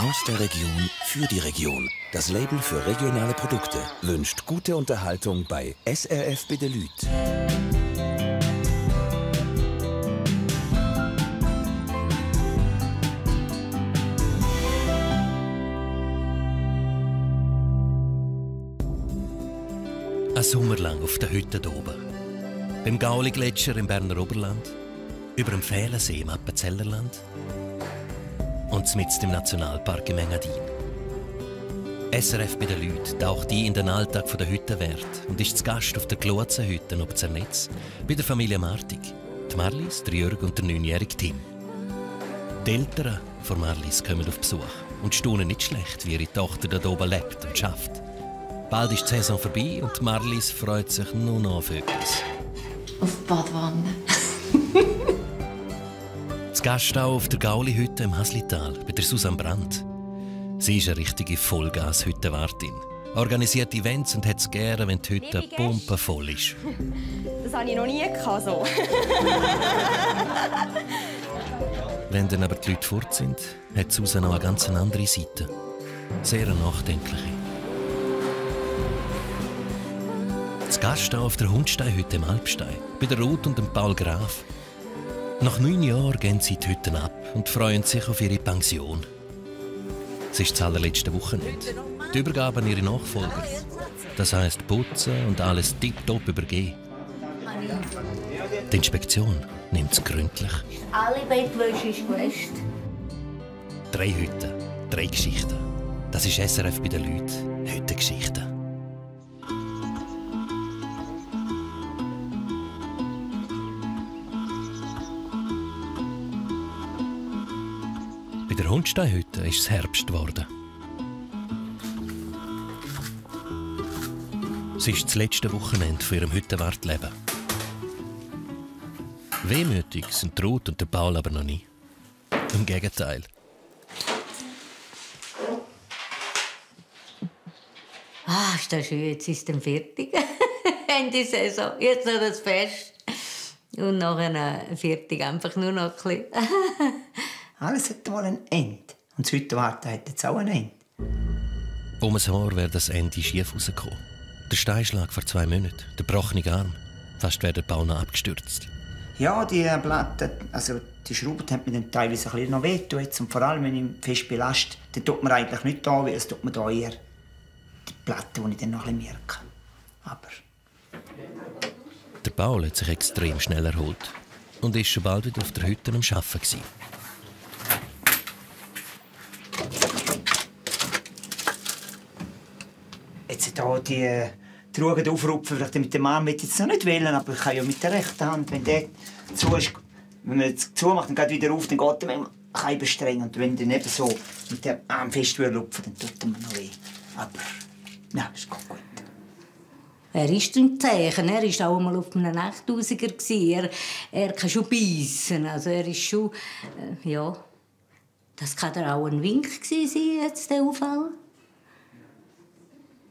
Aus der Region für die Region. Das Label für regionale Produkte wünscht gute Unterhaltung bei SRF Bedelüt. Ein Sommer lang auf der Hütte oben. Beim Gauli-Gletscher im Berner Oberland, über dem Fählensee im Appenzellerland und mitten im Nationalpark im Engadin. SRF bei den Leuten taucht ein in den Alltag der Hüttenwärter und ist zu Gast auf der Glotzenhütte oben Zernetz bei der Familie Martig. Die Marlies, der Jörg und der 9-jährige Tim. Die Eltern von Marlies kommen auf Besuch und staunen nicht schlecht, wie ihre Tochter dort oben lebt und schafft. Bald ist die Saison vorbei und Marlies freut sich nur noch auf etwas. Auf die Badwanne. Zu Gast auch auf der Gauli-Hütte im Haslital bei der Susanne Brandt. Sie ist eine richtige Vollgas-Hüttenwartin. Organisiert Events und hat es gerne, wenn die Hütte pumpenvoll ist. Das hatte ich noch nie so. Wenn dann aber die Leute fort sind, hat Susanne noch eine ganz andere Seite. Sehr eine nachdenkliche. Zu Gast auf der Hundsteinhütte im Alpstein, bei der Ruth und dem Paul Graf. Nach 9 Jahren gehen sie die Hütten ab und freuen sich auf ihre Pension. Es ist das allerletzte Wochenende. Die Übergabe an ihre Nachfolger. Das heisst putzen und alles tipptopp übergeben. Die Inspektion nimmt es gründlich. Alle Bettwäsche ist gewaschen. 3 Hütten, 3 Geschichten. Das ist SRF bei den Leuten. Hüttengeschichten. Bei der Hundsteinhütte ist es Herbst geworden. Es ist das letzte Wochenende von ihrem Hüttenwartleben. Wehmütig sind die Ruth und der Paul aber noch nie. Im Gegenteil. Ah, ist das schön, jetzt ist es fertig. Ende Saison, jetzt noch das Fest. Und nachher fertig, einfach nur noch ein bisschen. Alles hat mal ein Ende. Und das Hüttenwarten hat jetzt auch ein Ende. Um ein Haar wäre das Ende schief rausgekommen. Der Steinschlag vor 2 Monaten, der gebrochene Arm. Fast wäre der Bau noch abgestürzt. Ja, die Platten, also die Schrauben hat mir dann teilweise ein bisschen noch weh. Und vor allem, wenn ich fest belaste, dann tut man eigentlich nicht da, weil es tut mir da eher die Platte, die ich dann noch ein bisschen merke. Aber... Der Paul hat sich extrem schnell erholt und ist schon bald wieder auf der Hütte am Arbeiten. Jetzt hier die Ruhe aufrupfen, vielleicht mit dem Arm jetzt noch nicht wählen, aber ich kann ja mit der rechten Hand, wenn der zu ist, wenn man jetzt zumacht und geht wieder auf, dann geht er manchmal streng. Und wenn dann eben so mit dem Arm fest lupfen, dann tut er mir noch weh. Aber ja, es geht gut. Er ist im Zeichen. Er war auch einmal auf einem 8000er. Er kann schon beißen. Also er ist schon... ja... Das kann doch auch ein Wink sein, jetzt, der Unfall.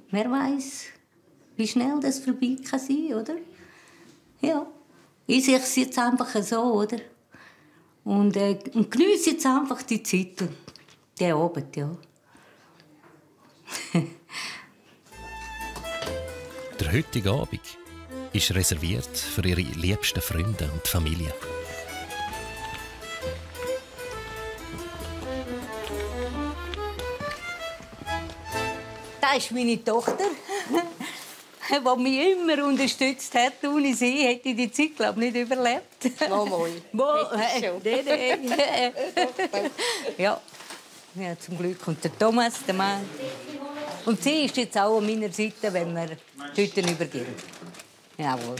Wer weiß, wie schnell das vorbei kann sein, oder? Ja. Ich sehe es jetzt einfach so, oder? Und geniesse jetzt einfach die Zeit und den Abend, ja. Der heutige Abend ist reserviert für ihre liebsten Freunde und Familie. Das ist meine Tochter, die mich immer unterstützt hat. Ohne sie hätte ich die Zeit, glaube ich, nicht überlebt. Moin. Ja. Ja, zum Glück kommt der Thomas, der Mann. Und sie ist jetzt auch an meiner Seite, wenn wir die Hütten übergeben. Jawohl.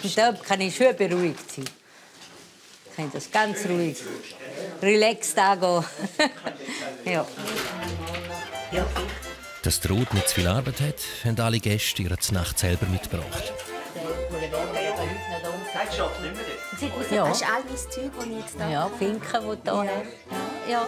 Und da kann ich schön beruhigt sein. Ich kann das ganz ruhig, relaxed angehen. Ja. Ja. Dass die Ruth nicht zu viel Arbeit hat, haben alle Gäste ihre Nacht selber mitgebracht. Ja. Das ist all mein Zeug, das ich jetzt da Ja, Finken, die da hat. Ja.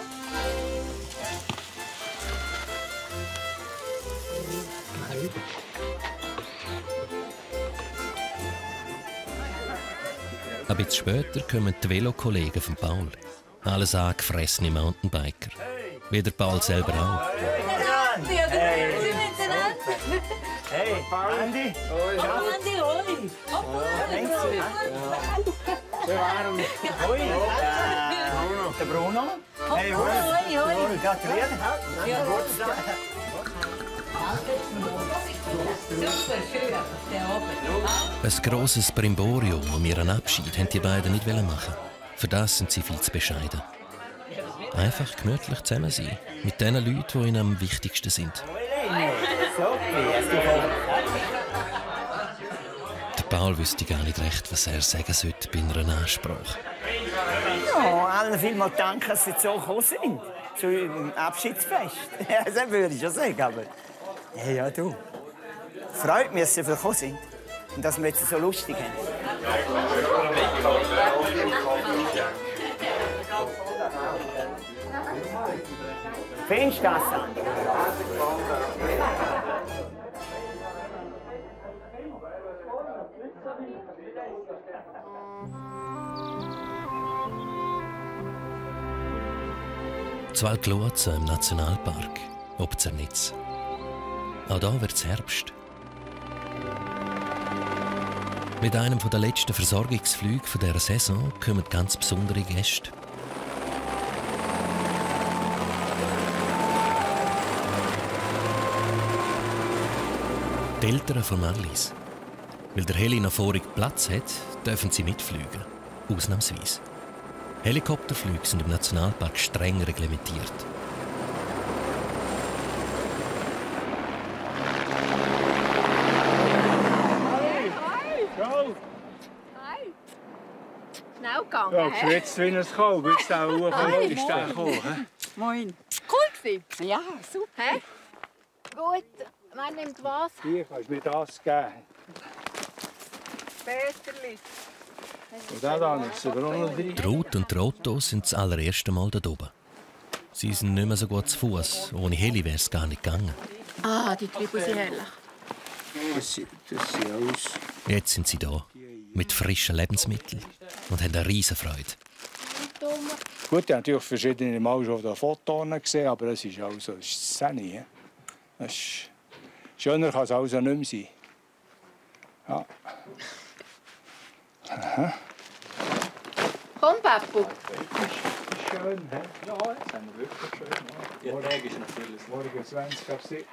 Ein bisschen später kommen die Velokollegen von Paul. Alles angefressene Mountainbiker. Wie der Paul selber auch. Hey, Andi. Andi, hoi. Hoi. Der Bruno. Hey, hoi. Gratuliere. Super schön, der Abend. Ein grosses Brimborium um ihren Abschied haben die beiden nicht machen. Für das sind sie viel zu bescheiden. Einfach gemütlich zusammen sein. Mit den Leuten, die ihnen am wichtigsten sind. Der Paul wüsste gar nicht recht, was er sagen sollte bei einer Ansprache. Ja, allen vielmals danke, dass Sie so gekommen sind. Zu Ihrem Abschiedsfest. Ja, das würde ich schon sagen, aber... Ja, du. Freut mich, dass Sie gekommen sind. Und dass wir jetzt so lustig haben. Findest du das? Zwei Glotsen im Nationalpark, Obzernitz. Auch hier wird es Herbst. Mit einem der letzten Versorgungsflüge dieser Saison kommen ganz besondere Gäste. Die Eltern von Marlies. Weil der Heli noch vorig Platz hat, dürfen sie mitfliegen. Ausnahmsweise. Helikopterflüge sind im Nationalpark streng reglementiert. Schnell gegangen, Ja, geschwitzt wie ein Kalb. Jetzt da hoch ist der gekommen. Moin. Cool gewesen? Ja, super. Hä? Gut. Wer nimmt was? Hier kannst du mir das geben. Peterli. Und dann da nimmst du auch noch drin. Die Ruth und die Otto sind das allererste Mal da oben. Sie sind nicht mehr so gut zu Fuß. Ohne Heli wäre es gar nicht gegangen. Ah, die Tribus sind herrlich. Das sind alles. Jetzt sind sie da. Mit frischen Lebensmitteln. Und haben eine riesen Freude. Gut, ich habe natürlich verschiedene Mal schon auf Fotos gesehen, aber es ist also das ist Szene. Das ist schöner kann es also nicht mehr sein. Ja. Aha. Komm, Peppo. Schön, hä? Ja, das haben wir wirklich schön. Morgen ist natürlich morgen 20 ab 7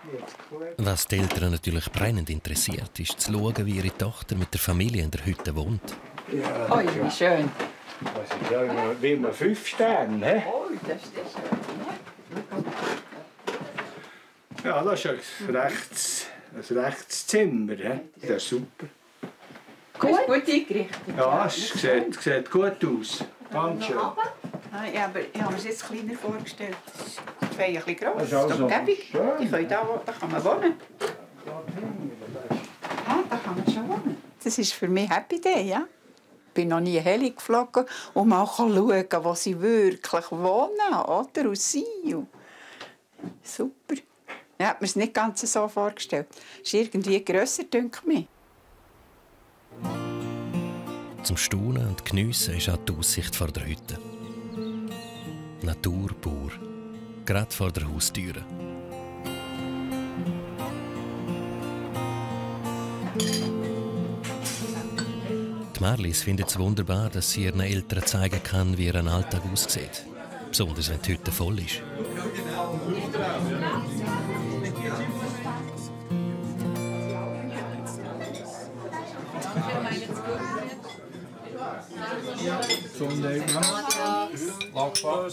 Uhr. Was die Eltern natürlich brennend interessiert, ist zu schauen, wie ihre Tochter mit der Familie in der Hütte wohnt. Ja, Oi, wie schön. das ist ja wie immer 5 Sterne. Hä? Oh, das ist schön. Ja, das ist ein rechtes Zimmer. Hä? Das ist super. Gut eingerichtet. Ja, es sieht gut aus. Ganz schön. Ja, aber ich habe mir es jetzt kleiner vorgestellt. Das ist ein bisschen gross. Das ist also Umgebung. schön. Die können da kann man wohnen. Ja, da kann man schon wohnen. Das ist für mich Happy Day, ja. Ich bin noch nie Heli geflogen und mal schauen, wo sie wirklich wohnen, oder? Und sie. Super. Ich habe mir es nicht ganz so vorgestellt. Es ist irgendwie grösser, denke ich mir. Zum Staunen und Geniessen ist auch die Aussicht vor der Hütte. Natur pur. Gerade vor der Haustüre. Die Marlies findet es wunderbar, dass sie ihren Eltern zeigen kann, wie ihr Alltag aussieht. Besonders wenn die Hütte voll ist.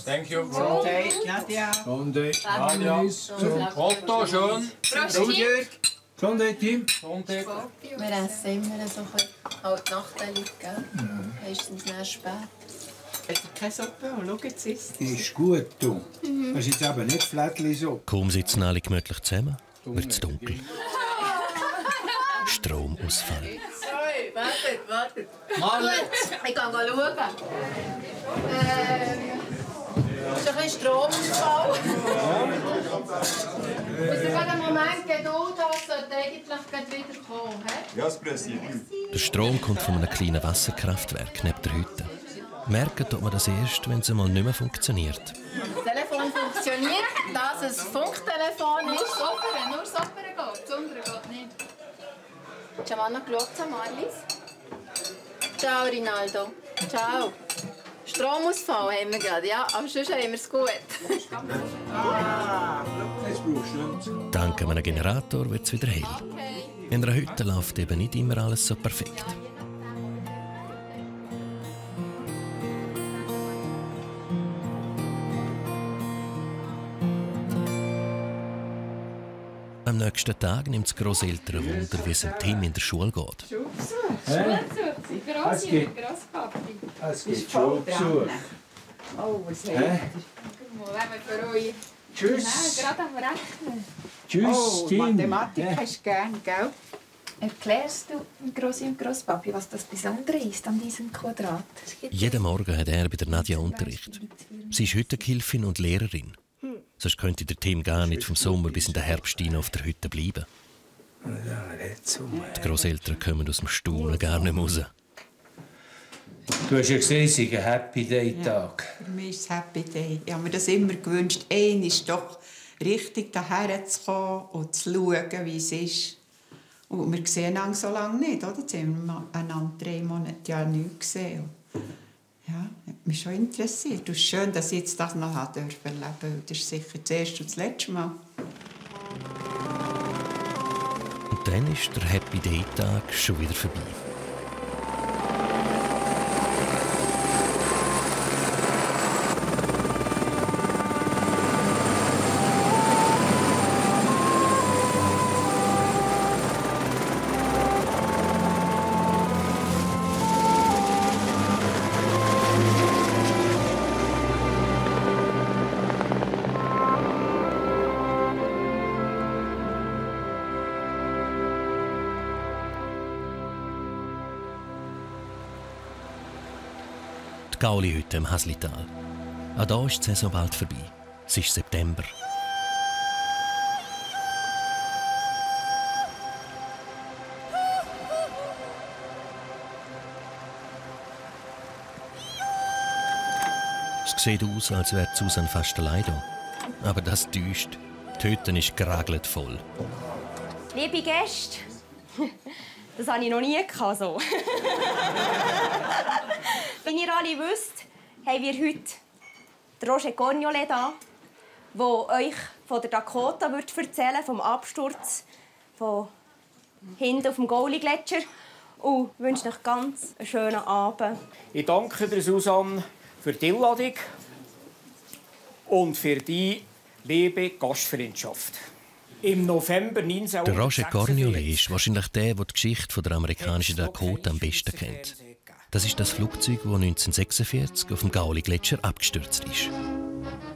Thank you. Nadia. Otto, schön. Gesundheit, Team. Wir essen immer so halt Nachteile, gell? Meistens nicht spät. Hat keine Suppe? Und schau, jetzt isst Die ist gut, du. Das ist jetzt aber nicht Flättli so. Kaum sitzen alle gemütlich zusammen, wird es dunkel. Stromausfall. Sorry, wartet. Ich gehe mal schauen. Ist ein bisschen Stromausfall. Muss ich gerade einen Moment Geduld haben, sollte eigentlich gleich wieder kommen. Ja, es passiert. Der Strom kommt von einem kleinen Wasserkraftwerk neben der Hütte. Merken tut man das erst, wenn es einmal nicht mehr funktioniert. Das Telefon funktioniert. funktioniert, dass es ein Funktelefon ist. Soppern, nur Soppern geht, das andere geht nicht. Giovanna, schaut Marlies. Ciao, Rinaldo. Ciao. Stromausfall haben wir gerade, ja, aber sonst haben wir es gut. Dank einem Generator wird es wieder hell. In einer Hütte läuft eben nicht immer alles so perfekt. Am nächsten Tag nimmt das Grosseltern Wunder, wie es dem Tim in der Schule geht. Es gibt Schulbesuch. Oh, was heißt das? Tschüss. Gerade am Rechnen. Tschüss, Tim. Mathematik hast du gern, gell? Erklärst du dem Grossi und Grosspapi, was das Besondere ist an diesem Quadrat? Jeden Morgen hat er bei der Nadja Unterricht. Sie ist Hüttengehilfin und Lehrerin. Sonst könnte der Tim gar nicht vom Sommer bis in den Herbst hinein auf der Hütte bleiben. Die Grosseltern kommen aus dem Staunen gar nicht mehr raus. Du hast ja gesehen, es ist ein Happy Day-Tag. Ja, für mich ist es Happy Day. Ich habe mir das immer gewünscht, einmal doch richtig daher zu kommen und zu schauen, wie es ist. Und wir sehen einander so lange nicht, oder? Jetzt haben wir einander 3 Monate ja nichts gesehen. Ja, hat mich schon interessiert. Und es ist schön, dass ich jetzt das noch erleben durfte. Das ist sicher das erste und das letzte Mal. Und dann ist der Happy Day-Tag schon wieder vorbei. Gaulihütte im Haslital. Auch hier ist die Saison bald vorbei. Es ist September. Es sieht aus, als wäre Susan fast allein da. Aber das täuscht. Die Hütte ist geragelt voll. Liebe Gäste, das hatte ich noch nie so. Wie ihr alle wisst, haben wir heute Roger Corniolet da, der euch von der Dakota erzählen wird, vom Absturz von hinten auf dem Gauli-Gletscher. Und wünsche euch ganz einen schönen Abend. Ich danke dir, Susanne, für die Einladung und für die liebe Gastfreundschaft. Im November 1946... Der Roger Corniolet ist wahrscheinlich der die Geschichte der amerikanischen Dakota am besten kennt. Das ist das Flugzeug, das 1946 auf dem Gauli-Gletscher abgestürzt ist.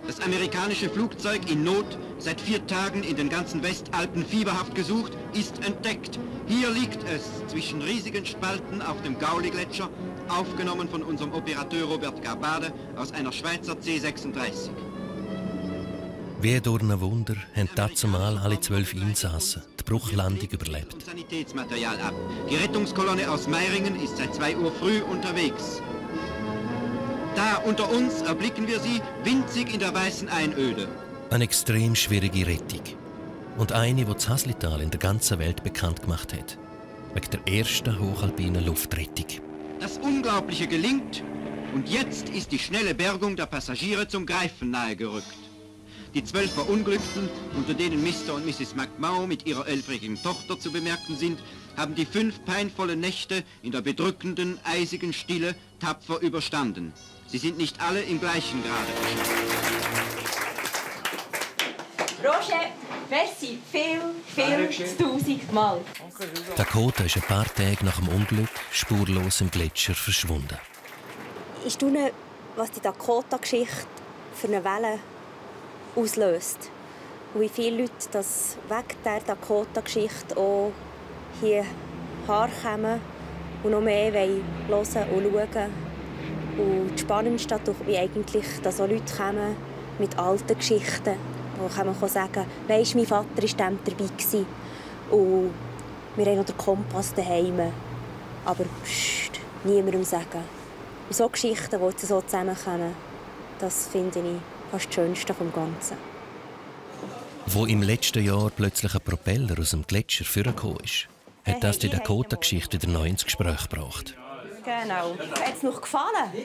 Das amerikanische Flugzeug in Not, seit 4 Tagen in den ganzen Westalpen fieberhaft gesucht, ist entdeckt. Hier liegt es, zwischen riesigen Spalten auf dem Gauli-Gletscher, aufgenommen von unserem Operateur Robert Garbade aus einer Schweizer C-36. Wie durch ein Wunder haben dazumal alle 12 Insassen die Bruchlandung überlebt. Sanitätsmaterial ab. Die Rettungskolonne aus Meiringen ist seit 2 Uhr früh unterwegs. Da unter uns erblicken wir sie, winzig in der weißen Einöde. Eine extrem schwierige Rettung. Und eine, die das Haslital in der ganzen Welt bekannt gemacht hat. Wegen der ersten hochalpinen Luftrettung. Das Unglaubliche gelingt und jetzt ist die schnelle Bergung der Passagiere zum Greifen nahegerückt. Die 12 Verunglückten, unter denen Mr. und Mrs. McMahon mit ihrer 11-jährigen Tochter zu bemerken sind, haben die 5 peinvollen Nächte in der bedrückenden, eisigen Stille tapfer überstanden. Sie sind nicht alle im gleichen Grade verschwunden. Roger, merci viel, 1000 Mal. Dakota ist ein paar Tage nach dem Unglück spurlos im Gletscher verschwunden. Ich staune, was die Dakota-Geschichte für eine Welle auslöst. Und wie viele Leute das wegen der Dakota-Geschichte auch hier herkommen und noch mehr hören und schauen. Und das Spannendste ist wie eigentlich, dass auch Leute kommen mit alten Geschichten, die man sagen, weisst, mein Vater war dem dabei. Und wir haben noch den Kompass daheim. Aber niemandem sagen. Und so Geschichten, die so zusammenkommen, das finde ich fast das Schönste vom Ganzen. Wo im letzten Jahr plötzlich ein Propeller aus dem Gletscher vorgekommen ist, hat das die Dakota-Geschichte wieder neu ins Gespräch gebracht. Genau. Hat es noch gefallen? Hä?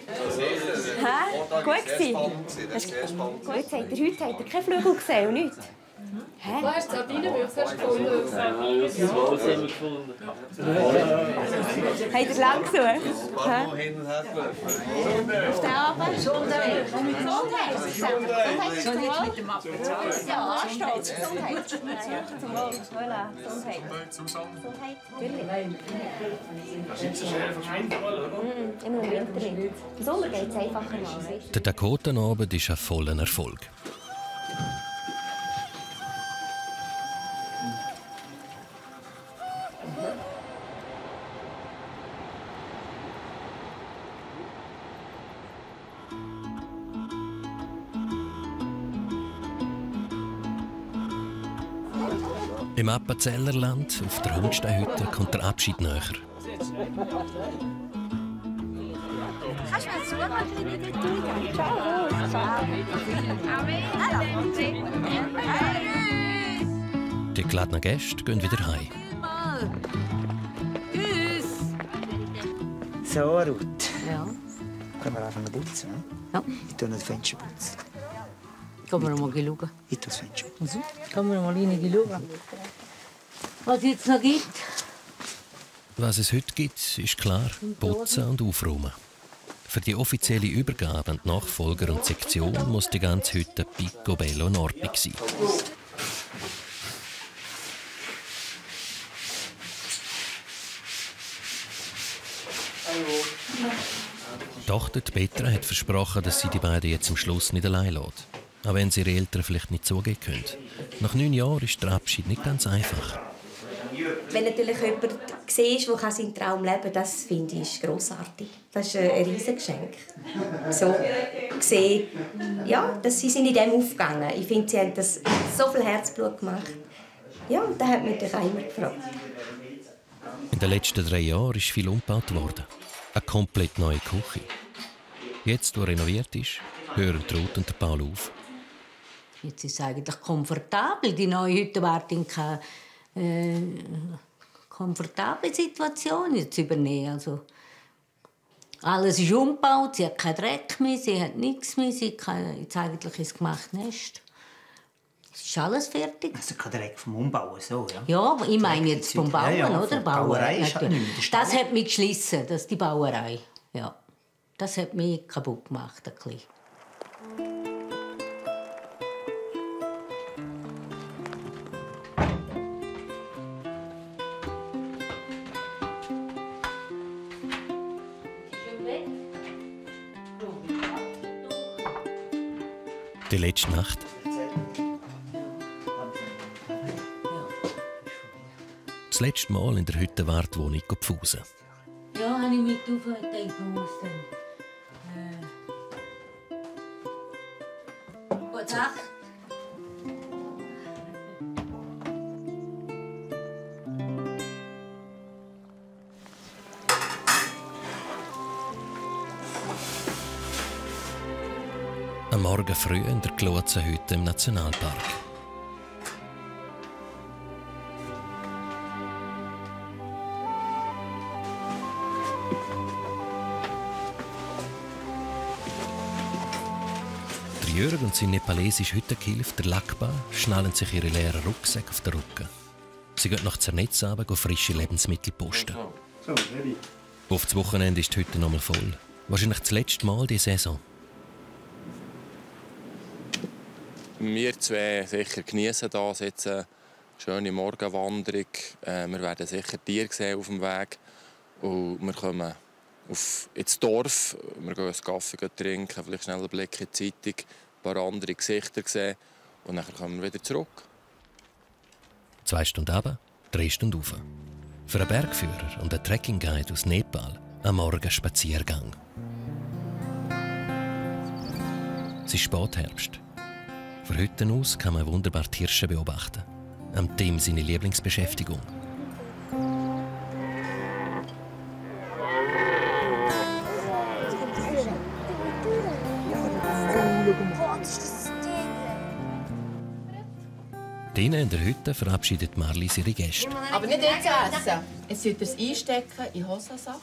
Gut gewesen? Gut, heute habt ihr keinen Flügel gesehen und nichts? Hä? Wo hast du Sardinenbüchse gefunden? Habt ihr lang gesucht? Auf den Abend? Gesundheit. Gesundheit mit dem Apfel. Ja, anstehen. Gesundheit. Zum Wohl. Gesundheit. Gesundheit. Immer im Winter nicht. Im Sommer geht es einfacher mal. Der Dakota-Abend ist ein voller Erfolg. Im Appenzellerland, auf der Hundsteinhütte, kommt der Abschied näher. Kannst du mir eine Suche Ciao. Die geladenen Gäste gehen wieder heim. So, Ruth. Ja. Können wir einfach mal putzen? Ja. Ich tue noch das Fenster putzen. Können wir mal schauen? Ich tue das Fenster putzen. Können wir mal reinschauen? Was es jetzt noch gibt? Was es heute gibt, ist klar: Putzen und Aufräumen. Für die offizielle Übergabe an die Nachfolger und Sektion muss die ganze Hütte picobello in Ordnung sein. Die Tochter Petra hat versprochen, dass sie die beiden jetzt am Schluss nicht allein lässt. Auch wenn sie ihre Eltern vielleicht nicht zugeben können. Nach 9 Jahren ist der Abschied nicht ganz einfach. Wenn natürlich jemand sieht, der seinen Traum leben kann, das finde ich grossartig. Das ist ein riesiges Geschenk. So sehen, ja, dass sie sind in dem aufgegangen. Ich finde, sie haben das so viel Herzblut gemacht. Ja, und da hat mich natürlich auch immer gefragt. In den letzten 3 Jahren ist viel umgebaut worden. Eine komplett neue Küche. Jetzt, wo renoviert ist, hören Ruth und Paul auf. Jetzt ist es eigentlich komfortabel. Die neue Hütte wird keine komfortable Situation jetzt übernehmen. Also, alles ist umgebaut, sie hat keinen Dreck mehr, sie hat nichts mehr, sie hat jetzt eigentlich ein gemachtes Nest. Es ist alles fertig. Also kein Dreck vom Umbauen, so, ja? Ja, ich meine jetzt vom Bauen, ja, oder? Von Bauerei ist halt nicht mehr. Das hat mich geschlissen, die Bauerei. Ja. Das hat mich kaputt gemacht, ein bisschen. Die letzte Nacht. Das letzte Mal in der Hüttenwartwohnung gepfusen. Ja, habe ich mit aufgedacht, man muss dann... Gute Nacht. Am Morgen früh in der Glotzenhütte im Nationalpark. Der Jörg und sein nepalesischer Hüttengehilfe, der Lakba, schnallen sich ihre leeren Rucksäcke auf den Rücken. Sie gehen nach Zernetz runter, frische Lebensmittel posten. Auf das Wochenende ist die Hütte nochmal voll. Wahrscheinlich das letzte Mal diese Saison. Wir zwei sicher genießen das jetzt eine schöne Morgenwanderung. Wir werden sicher Tiere sehen auf dem Weg. Und wir kommen ins Dorf. Wir gehen einen Kaffee trinken, vielleicht schnell einen Blick in die Zeitung, ein paar andere Gesichter sehen. Und dann kommen wir wieder zurück. 2 Stunden runter, 3 Stunden rauf. Für einen Bergführer und einen Trekkingguide aus Nepal ein Morgenspaziergang. Es ist Spätherbst. Von heute aus kann man wunderbar die Hirsche beobachten. Am Team seine Lieblingsbeschäftigung. Boah, das ist Drinnen in der Hütte verabschiedet Marlies ihre Gäste. Aber nicht jetzt essen. Jetzt sollt ihr es einstecken in den Hosensack.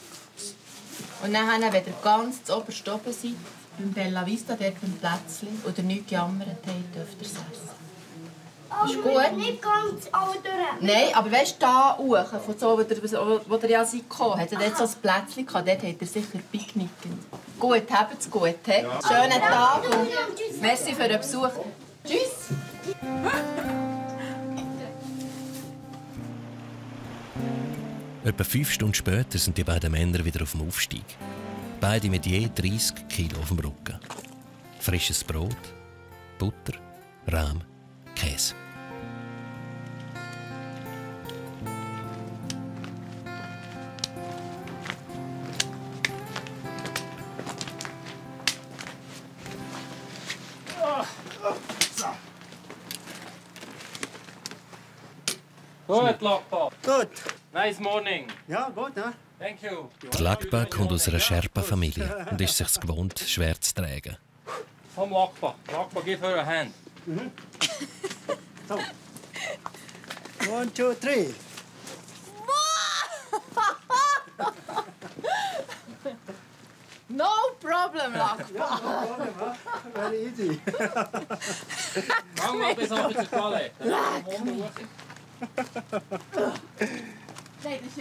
Und dann, wenn ihr ganz zu oberst oben seid, beim Bella Vista, dort beim Plätzchen, oder nichts gejammert habt, dürft ihr es essen. Ist gut? Nicht ganz durch. Nein, aber weißt du, da hoch, von so, wo ihr ja seid gekommen, hat er dort so ein Plätzchen gehabt, dort habt ihr sicher picknicken. Gut, habt's gut. He? Ja. Schönen Tag und merci für den Besuch. Tschüss! Etwa 5 Stunden später sind die beiden Männer wieder auf dem Aufstieg. Beide mit je 30 Kilo auf dem Rücken. Frisches Brot, Butter, Rahm, Käse. Gut, Lakpa. Gut. Nice morning. Ja, gut, ne? Thank you. Der Lakpa kommt aus einer Sherpa-Familie und ist sich gewohnt, schwer zu tragen. Komm, Lakpa. Lakpa, give her a hand. Mhm. So. 1, 2, 3. No problem, Lakpa. Ja, no problem, huh? Very easy. Mach mal bis auf die Toilette. Nein, das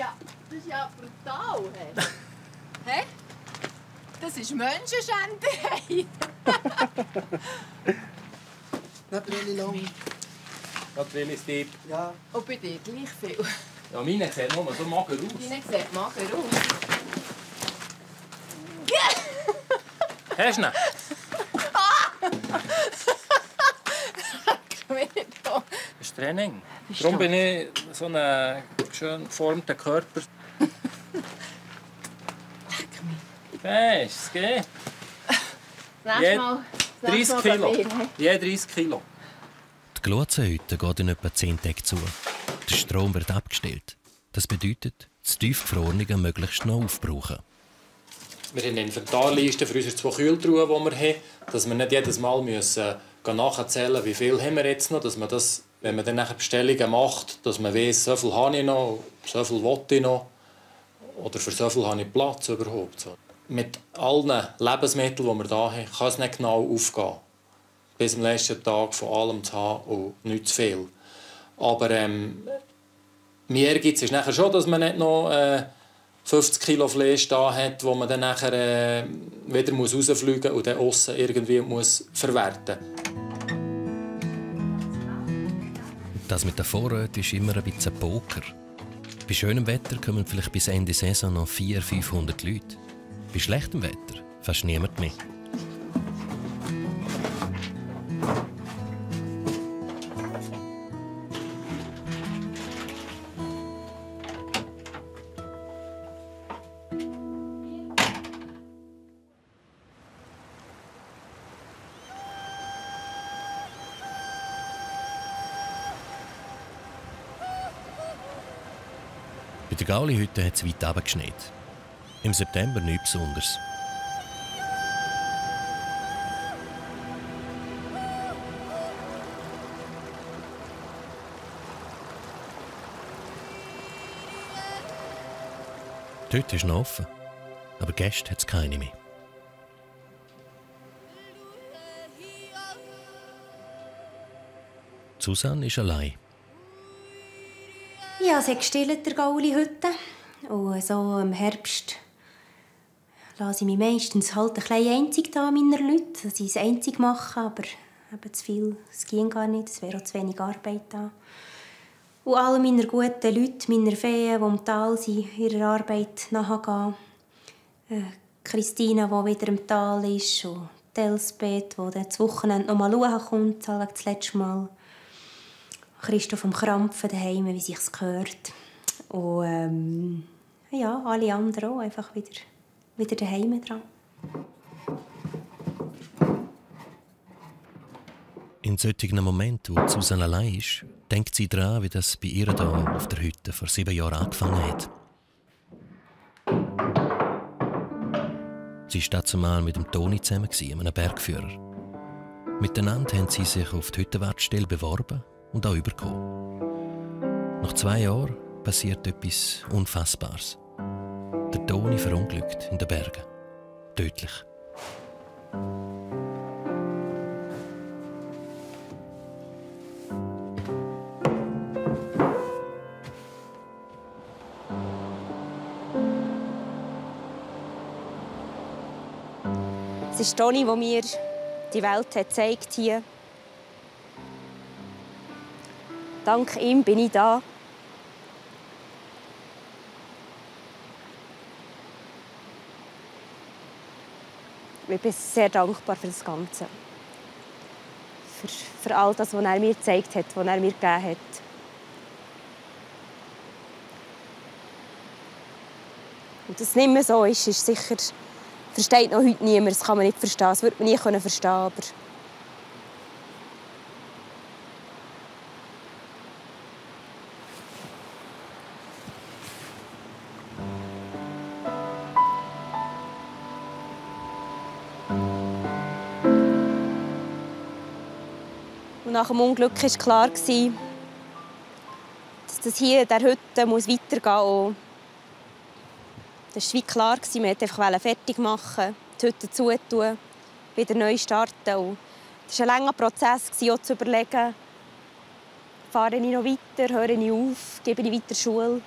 ist ja brutal. Hä? Das ist Menschenschänderei. Not really long. Not really steep. Ja. Und bei dir gleich viel. Ja, meine sieht nur so mager aus. Deine sieht mager aus. Hast du ihn? Das ist Training. Darum bin ich so einen schön geformten Körper. Weisst, es geht. Nächstes Mal. 30 Kilo. Je 30 Kilo. Die Glotzenhütte geht in etwa 10 Tage zu. Der Strom wird abgestellt. Das bedeutet, das Tiefgefrorene möglichst noch aufbrauchen. Wir haben eine Inventarliste für unsere 2 Kühltruhen, die wir haben, dass wir nicht jedes Mal nachzählen, wie viel haben wir jetzt noch, dass man das, wenn man dann nachher Bestellungen macht, dass man weiss, so viel habe ich noch, so viel will ich noch oder für so viel habe ich Platz überhaupt. So. Mit allen Lebensmitteln, die wir hier haben, kann es nicht genau aufgehen. Bis am letzten Tag von allem zu haben und nicht zu viel. Aber mir Ehrgeiz ist nachher schon, dass man nicht noch 50 Kilo Fleisch da hat, wo man dann nachher wieder rausfliegen muss und dann aussen irgendwie muss verwerten muss. Das mit den Vorräten ist immer ein bisschen Poker. Bei schönem Wetter kommen vielleicht bis Ende Saison noch 400-500 Leute. Bei schlechtem Wetter fast niemand mehr. Bei der Gauli-Hütte hat es weit runtergeschneit. Im September nichts Besonderes. Die Hütte ist noch offen, aber Gäste hat es keine mehr. Susanne ist allein. Ja, es hat gestillt, der Gauli-Hütte. Und so im Herbst lasse ich mich meistens halt ein bisschen einzig da meiner Leute, dass ich es einzig mache, aber eben zu viel, es ging gar nicht, es wäre auch zu wenig Arbeit da. Und alle meine guten Leute, meine Feen, die im Tal sind, ihrer Arbeit nachgehen. Christina, die wieder im Tal ist, und Elsbeth, die dann das Wochenende noch mal schauen kommt, das letzte Mal. Christoph am Krampfen daheim, wie sich's gehört. Und ja, alle anderen auch einfach wieder daheim dran. In solchen Momenten, wo Susanne allein ist, denkt sie daran, wie das bei ihr hier auf der Hütte vor 7 Jahren angefangen hat. Sie war dazumal mit dem Toni zusammen, einem Bergführer. Miteinander haben sie sich auf die Hüttenwartstelle beworben und auch überkommen. Nach 2 Jahren passiert etwas Unfassbares. Der Toni verunglückt in den Bergen. Tödlich. Es ist Toni, der mir die Welt hat gezeigt hier. Dank ihm bin ich da. Ich bin sehr dankbar für das Ganze. Für all das, was er mir gezeigt hat, was er mir gegeben hat. Und dass es nicht mehr so ist sicher... versteht noch heute niemand. Das kann man nicht verstehen. Das wird man nie verstehen. Aber und nach dem Unglück war klar, dass das hier in der Hütte weitergehen muss. Das war klar, man wollte einfach fertig machen, die Hütte zutun, wieder neu starten. Und das war ein langer Prozess, auch zu überlegen, fahre ich noch weiter, höre ich auf, gebe ich weiter Schule.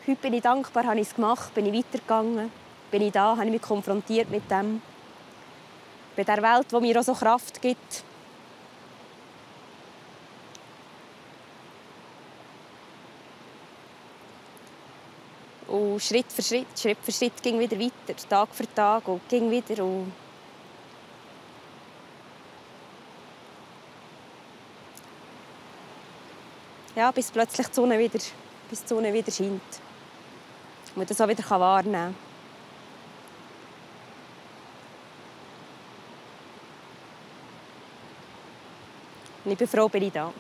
Heute bin ich dankbar, habe ich es gemacht, bin ich weitergegangen, bin ich da, habe ich mich konfrontiert mit dem. Bei der Welt, die mir auch so Kraft gibt. Und Schritt für Schritt ging wieder weiter, Tag für Tag und ging wieder. Und ja, bis plötzlich die Sonne wieder scheint. Und man das auch wieder wahrnehmen kann. Und ich bin froh, bin ich da.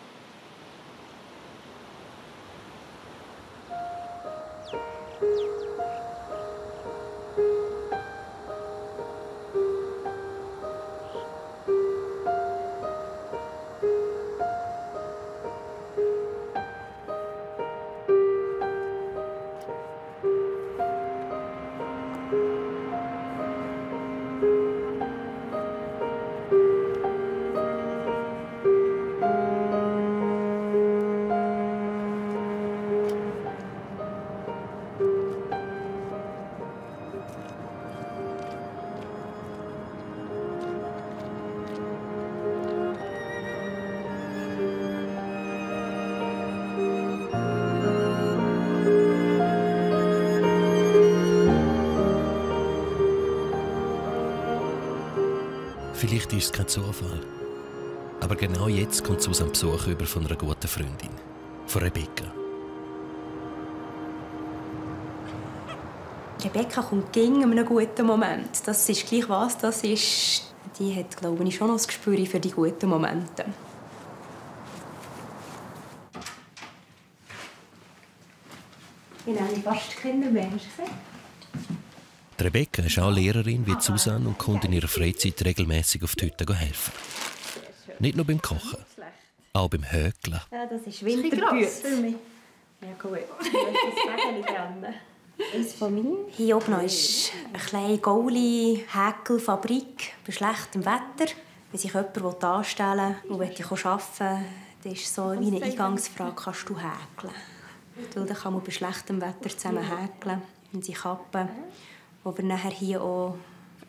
Vielleicht ist es kein Zufall. Aber genau jetzt kommt Susanne Besuch über von einer guten Freundin, von Rebecca. Rebecca kommt gegen einem guten Moment. Das ist gleich, was das ist. Die hat, glaube ich, schon noch das Gespür für die guten Momente. Ich habe fast keine Menschen gesehen. Die Rebecca ist auch Lehrerin wie Susanne und kommt in ihrer Freizeit regelmäßig auf die Hütte helfen. Nicht nur beim Kochen, auch beim Häkeln. Ja, das ist Wintergut für mich. Ja gut, da ist das Fädeli dran. Eins von mir. Hier oben ist eine kleine Gauli-Häkelfabrik bei schlechtem Wetter. Wenn sich jemand anstellen will und arbeiten will, dann ist es so wie eine Eingangsfrage, kannst du häkeln? Weil dann kann man bei schlechtem Wetter zusammen häkeln in seine Kappen. Wo wir nachher hier auch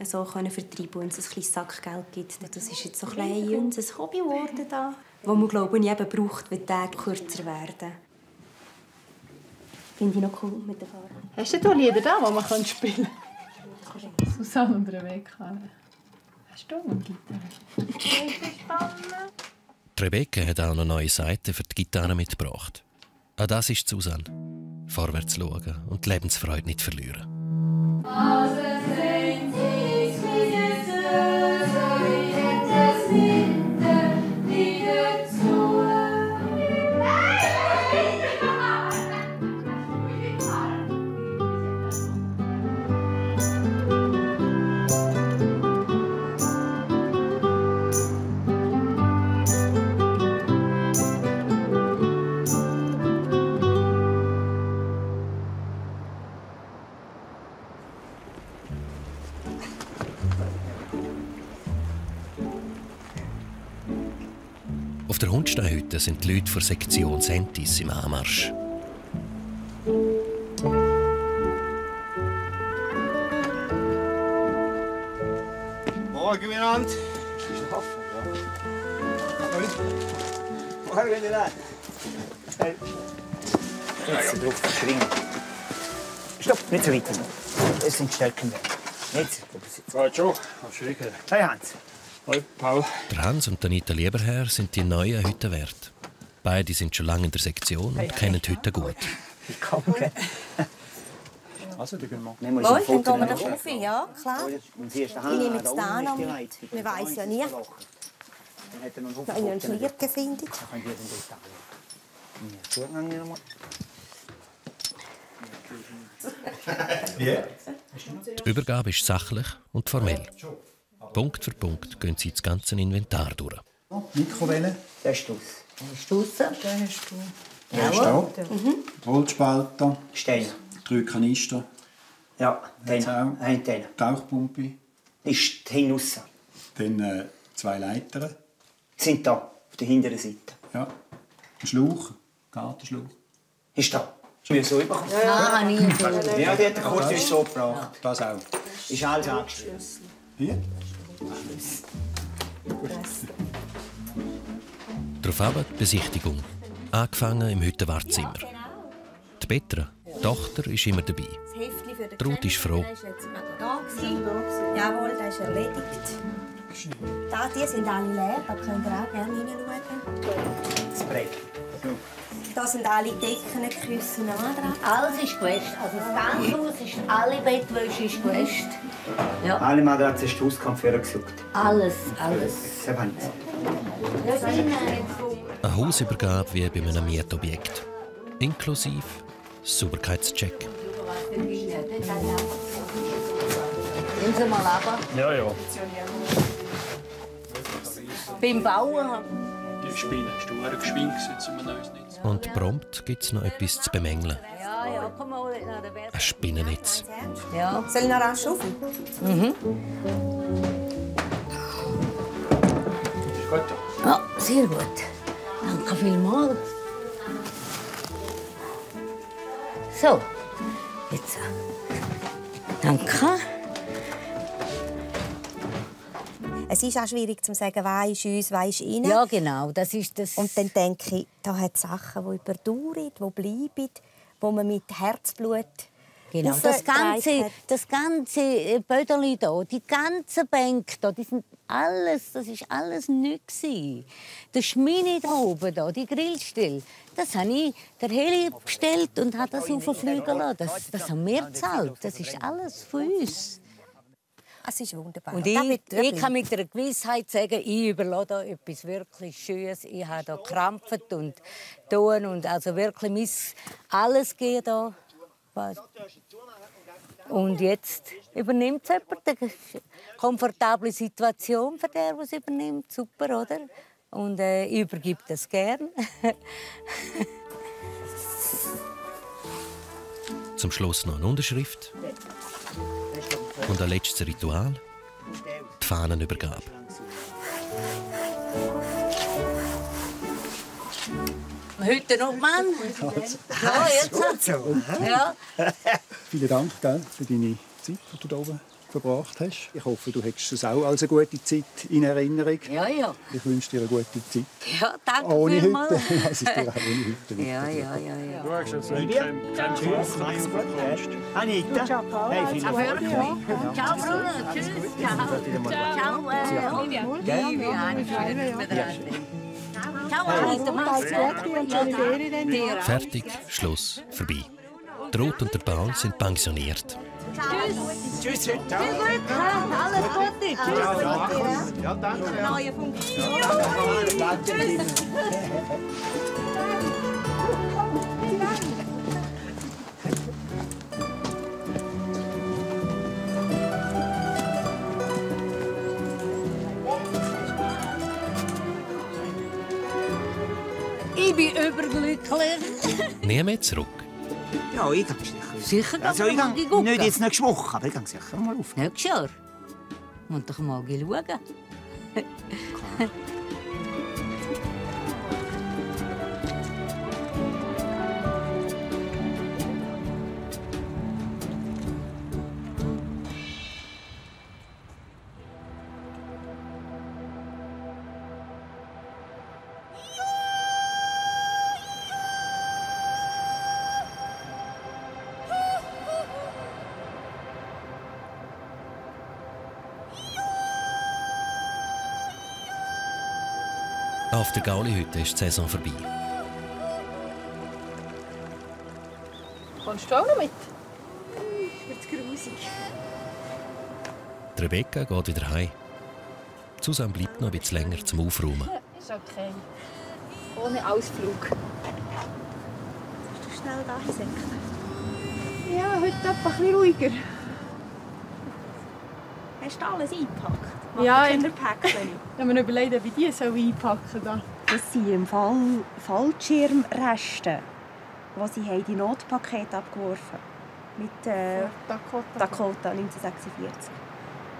so vertreiben können und uns ein kleines Sackgeld gibt. Das ist jetzt so ein unser Hobby geworden, das man, glaube ich, eben braucht, wenn die Tage kürzer werden. Finde ich noch cool mit der Farbe. Hast du da Lieder da, die man spielen kann? Susanne und Rebecca. Hast du eine Gitarre? Die Rebecca hat auch noch neue Seiten für die Gitarre mitgebracht. Auch das ist Susanne. Vorwärts schauen und die Lebensfreude nicht verlieren. Auf der Hundsteinhütte sind die Leute von Sektion Sentis im Anmarsch. Morgen miteinander. Morgen miteinander. Jetzt drauf springen. Stopp, nicht so weit. Das sind Stöcken. Jetzt. Geht schon. Hey Hans. Hallo Paul. Der Hans und Anita Lieberherr sind die neuen Hüttenwärter. Beide sind schon lange in der Sektion und kennen die Hütte gut. Also, dann gehen wir. Dann gehen wir doch rauf, ja, klar. Ich nehme jetzt den noch mit. Man weiss ja nie. Wenn ich einen Schlierke finde. Die Übergabe ist sachlich und formell. Punkt für Punkt gehen sie das ganze Inventar durch. Mikrowelle. Der ist aus. Hast du raus? Den hast du. Der ist da. Holzspalter. Stein. 3 Kanister. Ja, den. Tauchpumpe. Ist hinaus. Dann 2 Leitern. Sind da, auf der hinteren Seite. Ja. Ein Schlauch. Gartenschlauch. Ist da. Hast du so bekommen? Ja, habe ich. Ja, die hat der Kurt uns so gebracht. Das auch. Ist alles angeschlossen. Hier. Daraufhin die Besichtigung. Angefangen im Hüttenwartzimmer. Die Petra, die Tochter, ist immer dabei. Die Ruth ist froh. Jawohl, das ist erledigt. Die sind alle leer, da könnt ihr auch gerne hineinschauen. Das Brett. Da sind alle Decken, Küssen dran. Alles ist gewäscht. Also das ganze Haus ist, alle Bettwäsche ist gewäscht. Ja. Alle Matratzen hast du Hauskampfführer gesucht. Alles. Sehr gut. Eine Hausübergabe wie bei einem Mietobjekt. Inklusive Sauberkeitscheck. Nehmen Sie mal runter. Ja. Beim Bauen. Die Spinne ist du geschwingt, setzen wir uns nicht. Und prompt gibt es noch etwas zu bemängeln. Ja, komm mal. Ein Spinnennetz. Ja. Soll ich noch rasch rauf? Mhm. Ist gut. Ja, sehr gut. Danke vielmals. So, jetzt. Danke. Es ist auch schwierig zu sagen, wer ist uns, wer ist innen. Ja, genau. Das ist das. Und dann denke ich, da hat es Sachen, die überdauern, die bleiben, die man mit Herzblut Genau. Das ganze Böderli hier, die ganzen Bänke hier, das ist alles nichts. Der Schmini da oben, die Grillstelle, das habe ich der Heli bestellt und hat das aufgefliegen lassen. Das haben wir gezahlt. Das ist alles für uns. Es ist wunderbar. Und ich kann mit der Gewissheit sagen, ich überlasse da etwas wirklich Schönes. Ich habe da gekrampft und tun und also wirklich alles geht da. Und jetzt übernimmt es jemand eine komfortable Situation für den, der es übernimmt. Super, oder? Und ich übergebe das gern. Zum Schluss noch eine Unterschrift. Und ein letztes Ritual. Die Fahnenübergabe. Heute noch, Mann. Ja, jetzt. Ja. Vielen Dank für deine Zeit, die du hier oben verbracht hast. Ich hoffe, du hättest es auch als eine gute Zeit in Erinnerung. Ja. Ich wünsche dir eine gute Zeit. Ja, danke ohne vielmals. Hütte. Das ist dir auch ohne Hütte. Ja. Du hast jetzt nicht kein Tschüss, mach's gut. Anita. Ciao, Paul. Hey, vielen Dank. Ciao, Bruno. Tschüss. Ciao. Ciao, Anita. Mach's gut. Fertig, Schluss, vorbei. Die Ruth und der Paul sind pensioniert. Tschüss. Viel Glück. Alles Gute. Tschüss. Ja, danke. Neue Funktion. Tschüss. Ich bin überglücklich. Nie mehr zurück. Ja, ich gehe sicher. Sicher Also, ich gehe nicht jetzt nächste Woche, aber ich gehe sicher mal auf. Nächstes Jahr. Und doch mal schauen. Auf der Gaulihütte ist die Saison vorbei. Kommst du auch noch mit? Ist mir zu grusig. Die Rebecca geht wieder heim. Susanne bleibt noch ein bisschen länger zum Aufräumen. Ist okay. Ohne Ausflug. Kannst du schnell da hinsetzen? Ja, heute etwas ein bisschen ruhiger. Hast du alles eingepackt? Ja, in der Päckchen. Ich habe mir überlegt, wie die einpacken soll. Das sind im Fall Fallschirmreste, die sie in die Notpakete abgeworfen haben. Mit Dakota 1946.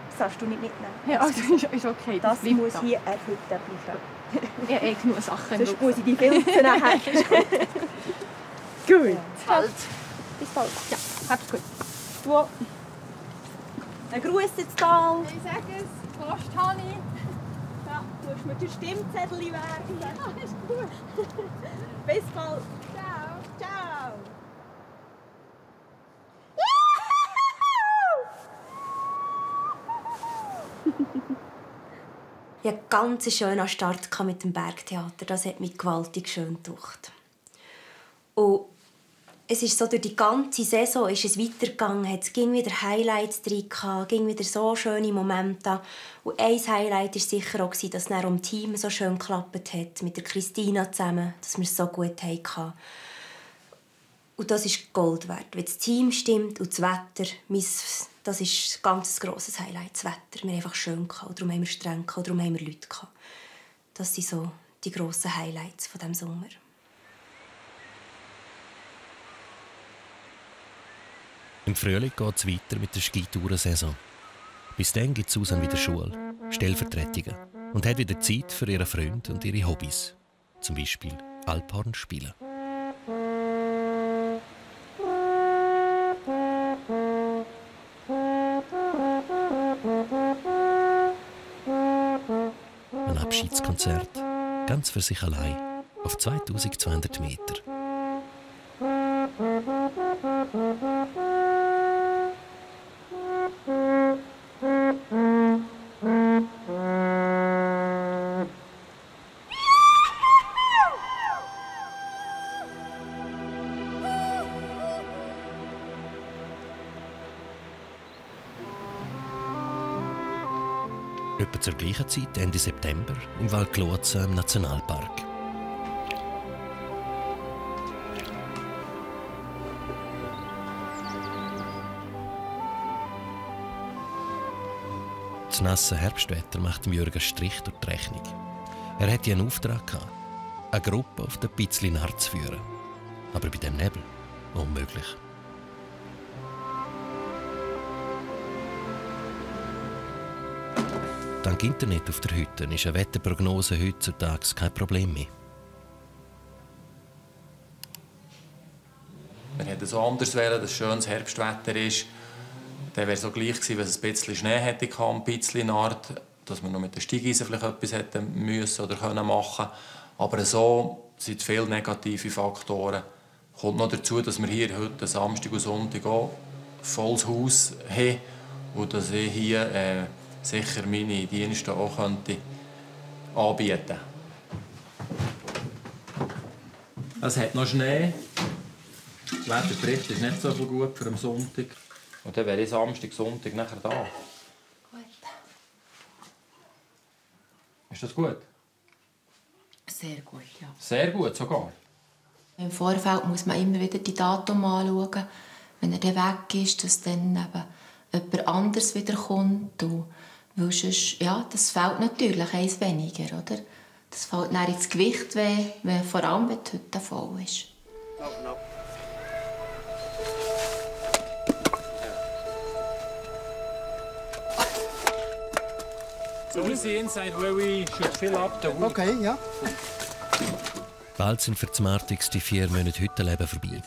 Das darfst du nicht mitnehmen. Ja, also ist okay. Das muss da. hier heute bleiben. Ja, ich genug Sachen. Sonst muss ich die Filze nachher. Gut. Halt. Bis bald. Ja, hab's gut. Du. Ein Gruß ins Tal. Ich sage es. Post habe ich. Ja, du musst mir den Stimmzettel werden. Ja, ist gut. Bis bald. Ciao. Ciao. Ich hatte einen ganz schönen Start mit dem Bergtheater. Das hat mich gewaltig schön gedacht. Und es ist so, durch die ganze Saison ist es weitergegangen. Es ging wieder Highlights drin, ging wieder so schöne Momente. Und ein Highlight war sicher auch, dass es im Team so schön geklappt hat, mit der Christina zusammen, dass wir es so gut hatten. Und das ist Gold wert. Wenn das Team stimmt und das Wetter, das ist ein ganz grosses Highlight, das Wetter. Wir haben einfach schön gehabt, und darum haben wir streng gehabt, und darum haben wir Leute gehabt. Das sind so die grossen Highlights von diesem Sommer. Im Frühling geht es weiter mit der Skitourensaison. Bis dann gibt Susanne wieder Schule, Stellvertretungen und hat wieder Zeit für ihren Freund und ihre Hobbys. Zum Beispiel Alphorn spielen. Ein Abschiedskonzert, ganz für sich allein, auf 2200 Meter. Etwa zur gleichen Zeit, Ende September, im Val Cloza im Nationalpark. Das nasse Herbstwetter macht Jürgen einen Strich durch die Rechnung. Er hatte einen Auftrag gehabt, eine Gruppe auf den Pitzli-Nard zu führen. Aber bei dem Nebel unmöglich. Dank Internet auf der Hütte ist eine Wetterprognose heutzutage kein Problem mehr. Wir hätten so anders wählen, dass es schönes Herbstwetter ist. Dann wäre es so gleich gewesen, wenn es ein bisschen Schnee hätte am Pitzli-Nard, dass wir noch mit den Steigeisen vielleicht etwas hätten müssen oder können machen. Aber so sind viele negative Faktoren. Kommt noch dazu, dass wir hier heute Samstag und Sonntag auch volles Haus haben und dass ich hier sicher meine Dienste auch könnte anbieten könnte. Es hat noch Schnee. Der Wetterbericht ist nicht so gut für den Sonntag. Und dann wäre ich Samstag, Sonntag nachher da. Gut. Ist das gut? Sehr gut, ja. Sehr gut sogar. Im Vorfeld muss man immer wieder die Datum anschauen. Wenn er dann weg ist, dass dann eben jemand anderes wiederkommt. Weil sonst, ja, das fällt natürlich eins weniger, oder? Das fällt dann ins Gewicht, vor allem wenn die Hütte voll ist. No. So we see inside where we should fill up the wood. Okay, ja. Bald sind für die Martix die 4 Monate Hüttenleben vorbei.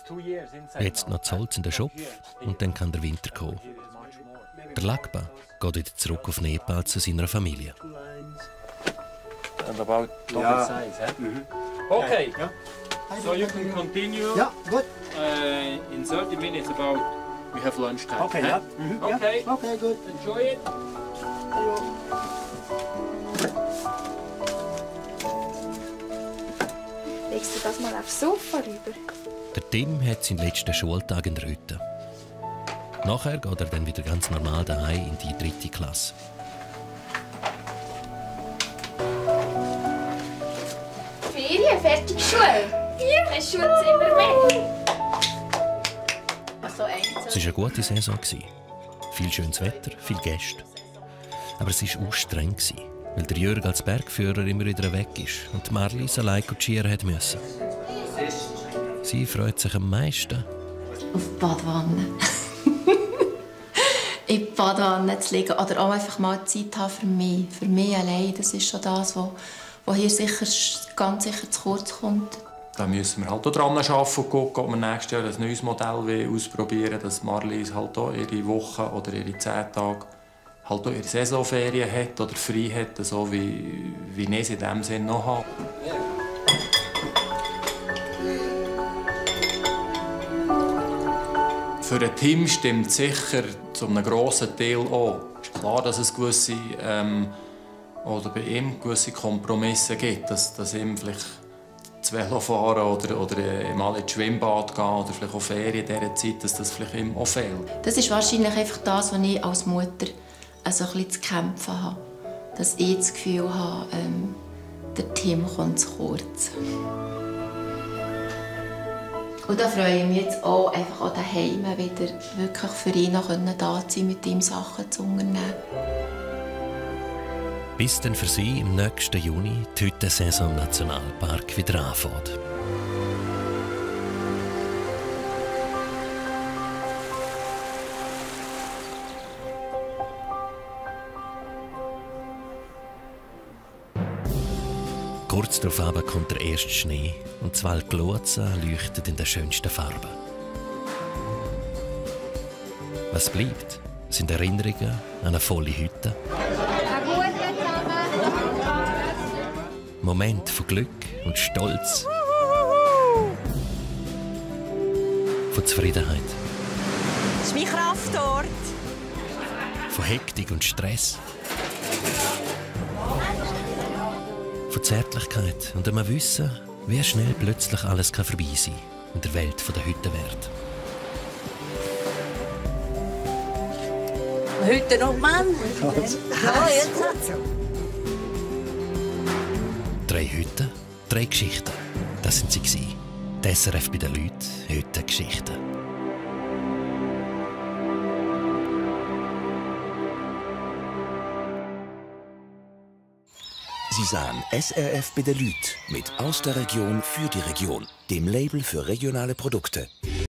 Jetzt noch das Holz in den Schopf und dann kann der Winter kommen. Der Lakba geht wieder zurück auf Nepal zu seiner Familie. And about double size, eh? Okay. Yeah. So you can continue. Ja, gut. In 30 minutes about we have lunchtime. Okay, eh? ja. Okay. Ja. Okay, gut. Enjoy it. das mal aufs Sofa rüber. Der Tim hat seinen letzten Schultag in der Hütte. Nachher geht er dann wieder ganz normal daheim in die 3. Klasse. Ferien, fertig Schule. Hier, ein Schulzimmer weg. Also Es war eine gute Saison. Viel schönes Wetter, viele Gäste. Aber es war anstrengend, weil der Jörg als Bergführer immer wieder weg ist und Marlies allein kutschieren musste. Sie freut sich am meisten auf die Badwanne. In die Badwanne zu liegen oder auch einfach mal Zeit haben für mich allein. Das ist schon das, was hier sicher, ganz sicher zu kurz kommt. Da müssen wir halt auch dran arbeiten und gucken, ob wir nächstes Jahr ein neues Modell ausprobieren wollen, dass Marlies halt auch ihre Wochen oder ihre 10 Tage halt auch ihre Saisonferien hat oder frei hat, so wie ich es in diesem Sinne noch habe. Für ein Team stimmt sicher zu einem grossen Teil auch. Es ist klar, dass es gewisse, oder bei ihm gewisse Kompromisse gibt, dass ihm vielleicht das Velo fahren oder mal ins Schwimmbad gehen oder vielleicht auch Ferien in dieser Zeit, dass das vielleicht ihm auch fehlt. Das ist wahrscheinlich einfach das, was ich als Mutter also ein bisschen zu kämpfen habe. Dass ich das Gefühl habe, der Tim kommt zu kurz. Und da freue ich mich jetzt auch, einfach auch daheim wieder wirklich für ihn noch da zu sein, mit ihm Sachen zu unternehmen. bis dann für sie im nächsten Juni die Hüttensaison im Nationalpark wieder anfängt. Kurz darauf kommt der erste Schnee und das Waldglotza leuchtet in den schönsten Farben. Was bleibt, sind Erinnerungen an eine volle Hütte. Momente von Glück und Stolz. Von Zufriedenheit. Das ist mein Kraftort. Von Hektik und Stress. Von Zärtlichkeit und einem Wissen, wie schnell plötzlich alles vorbei sein kann in der Welt der Hüttenwelt. Hütte noch Mann. Ja, jetzt hat's. 3 Hütten, 3 Geschichten. Das sind sie. Die SRF bei den Leuten, Hüttengeschichten. Sie sahen SRF bei den Leuten mit «Aus der Region für die Region», dem Label für regionale Produkte.